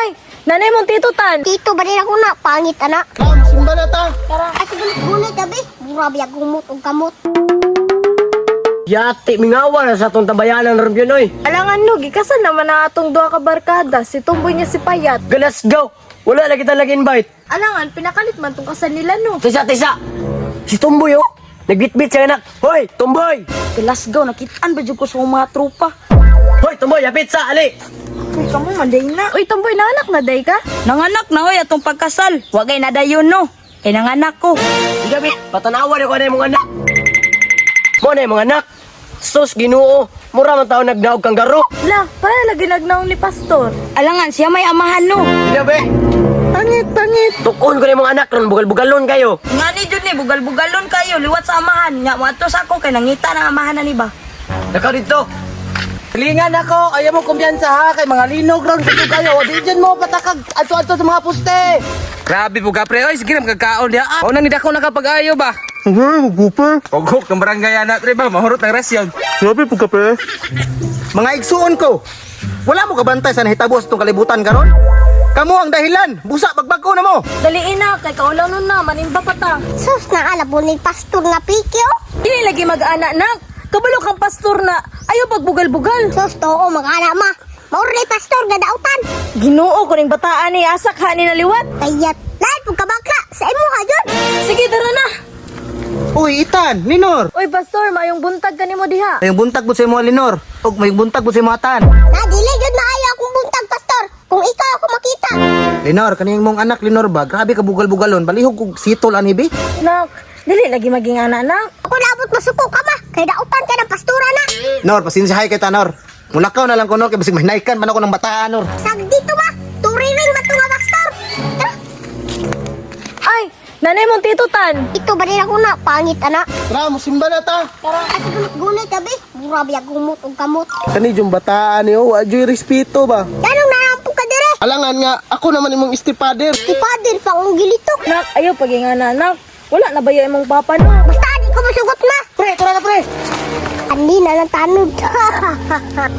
Ay, nanay mong tito tan. Tito ba rin ako na pangit ana. Ma'am, simba na ta. Tara. Ay sige gunit gabi. Mura biya gumot og kamot. Yati, mingawa na sa atong tabayanan ron yun, oy. Alangan no, gikasal naman na atong duha ka barkada, si Tumboy niya si Payat. Let's go. Wala na kita lagi invite. Alangan, pinakalit man tong kasal nila no. Tisa, tisa. Si Tumboy, oh. Nagbitbit siya anak. Hoy, Tumboy! Glasgow, nakitaan ba dyan ko sa mga tropa? Hoy, Tumboy, yapit sa, ali! Uy, kamo, manday na. Uy, Tumboy, nanganak na day ka? Nanganak na, oy, atong pagkasal. Wagay na dayon, no. Kay nanganak ko. Gabi, patanawan ako na yung mga anak. Mo na yung mga anak. Sus, ginoo. Mura man tao nagdaog kang garo. La, para lagi nagnaong ni Pastor. Alangan, siya may amahan, no. Gabi. Pangit, pangit. Tukon ko na yung mga anak ron, bugal-bugalon kayo. Nga ni dyan ni, bugal-bugalon kayo, liwat sa amahan. Nga, wato sa ako, kay nangita ng amahan na ni ba. Naka dito. Lingan ako, ayaw mo kumpiyansa ha, kay mga linog ron kuno kayo. Di dyan mo patakag ato-ato sa mga puste. Grabe po ka pre, oy sige na magkakaon diha. Ah, una ni dako nakapag-ayo ba? Pugok ng barangay ana pre ba, mahurot ang rasyon. Mga igsuon ko. Wala mo kabantay sa nahitabo sa itong kalibutan karon? Kamo ang dahilan, busa pagbag-o na mo. Daliin na, kay kaulaw nun na, manimba pa ta. Sus na alabo ni pastor nga piki oh. Dili lagi mag-ana nak. Kabalo kang pastor na, ayaw pagbugal-bugal. Sus to mag-ana ma. Mauro ni pastor nga dautan. Ginoo ko ning bataan ni asak ha ni naliwat. Kayat lahat pug kabakla sa imo ha jud. Sige, tara na. Uy, Itan, Linor. Uy, pastor, mayong buntag kanimo diha. Mayong buntag po sa imo Linor. Ug mayong buntag po sa imo Tan. Na dili jud maayo akong buntag pastor. Kung ikaw ako makita. Linor, kaniyang mong anak Linor ba? Grabe ka bugal-bugalon, balihog kog sitol ani bi. Nak, dili lagi maging ana nak. Ako naabot masuko ka ma. Kay dautan ka ng pastora na. Nor, pasinsahay kay Tanor. Mulakaw na lang ko Nor kay basig mahinaykan man ako ng bataan Nor. Sag dito ma. Turiring man to nga pastor. Tara. Ay, nanay mong tito tan. Ito ba rin ako na pangit ana. Tara, musimba na ta. Tara. Ay sige gunit gabi. Mura biya gumot og kamot. Kani yung bataan niyo, wa joy respeto ba? Ganong nanampog ka dire. Alangan nga, ako naman imong stepfather. Ti father pa akong gilitok. Nak, ayaw paging ana nak. Wala na ba yung imong papa no? Basta di ko masugot ma. Pre, tara na pre. Ani na lang tanod.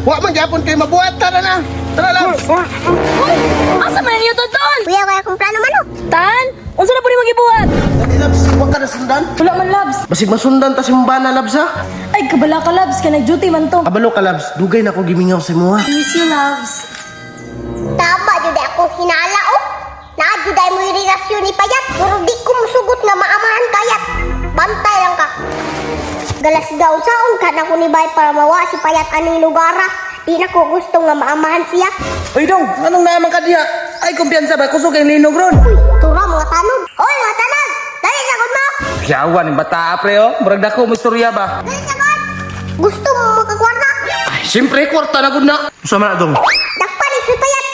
Wa man gyapon kay mabuhat tara na. Tara lang. Uy, asa man niyo to ton? Kuya, kaya akong plano man oh. Tan, unsa na po ni magibuhat? Dali labs, wa ka na sundan. Wala man labs. Basig masundan ta simbana labs ha. Ay, kabala ka labs kay nag-duty man to. Kabalo ka labs, dugay na ko gimingaw sa imo ha. Miss you labs. Tama jud ako hinala oh. Naa jud ay mo relasyon ni Payat, pero di ko musugot nga maamahan kayat. Bantay lang ka. Galas daw saon ka na ko ni Bay para mawa si Payat aning lugara. Di na ko gusto nga maamahan siya. Uy dong, anong naman ka diha? Ay kumpiyansa ba kusog ang linog ron. Uy, tura mga tanod. Oy, mga tanod! Dali sagot mo! Yawan ni bata pre oh, murag dako mo istorya ba. Dali sagot! Gusto mo makakwarta? Ay, siyempre kwarta na gud na. Usa man na dong. Dakpan ni si Payat!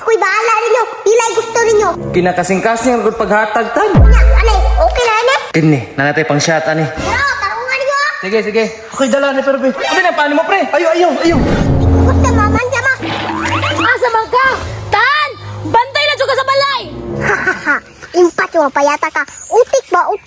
Ako'y bahala ninyo. Pilay gusto ninyo. Kinakasing-kasing ang gud paghatag tan. Nya, anay, okay na ini? Kini, nanatay pang shot ani. Tara, tarungan ninyo ah! Sige, sige. Ako'y dala ni pero be. Abi na paano mo pre? Ayo, ayo, ayo. Di ko gusto maamahan siya ma. Asa man ka? Tan, bantay na jud ka sa balay. Impat yung payata ka. Utik ba? Utik.